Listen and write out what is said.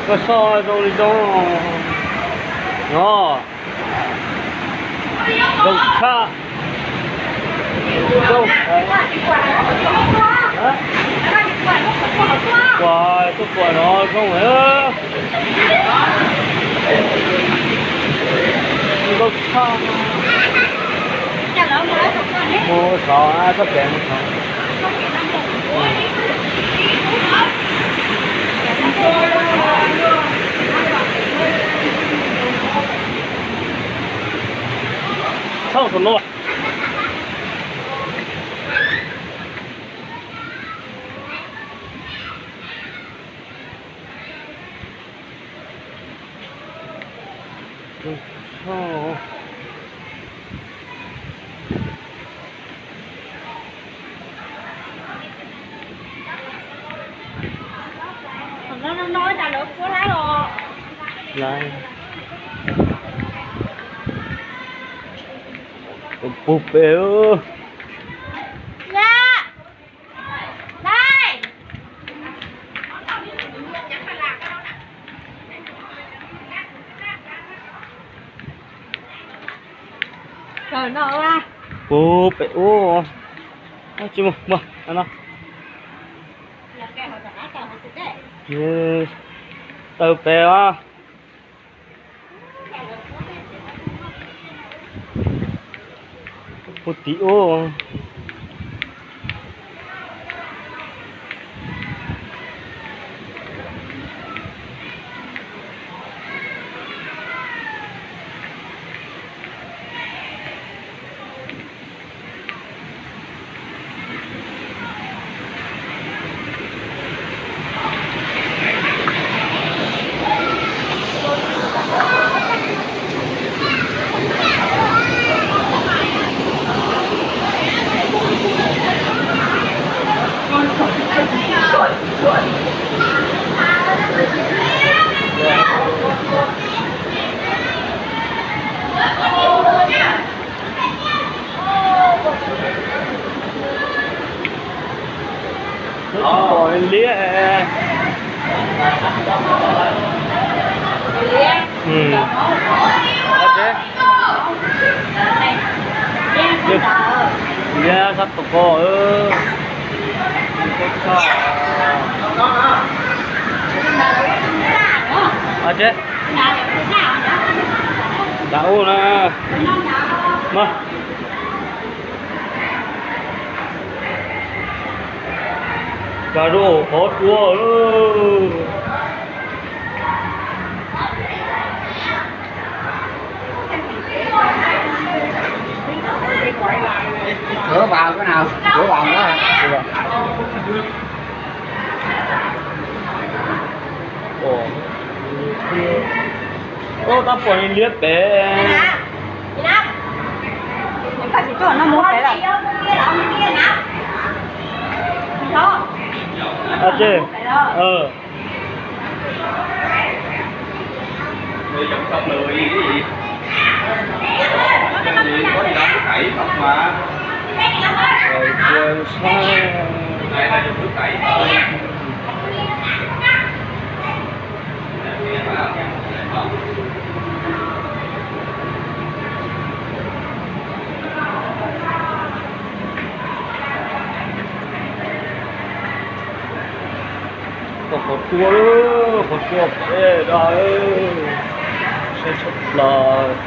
Koj soj zoo li zoo no. Zoo tshaj. Zoo. Kuam, tuaj kuam no zoo. Zoo tshaj. Mus saud, txoj kev mus saud. Txhob tus no. Puag pem. Puag pem ub. Tsis muaj, muaj no. Taw pem os. Puag tim ub. Pom liab. Liab sab tod ko. Tsev. Nram ub na. Mas. Ka rau qhov tsua. Ua, tab pom liab pem. Tsev. Qhov tsua, qhov tsua pem da, saib tshaj plaws.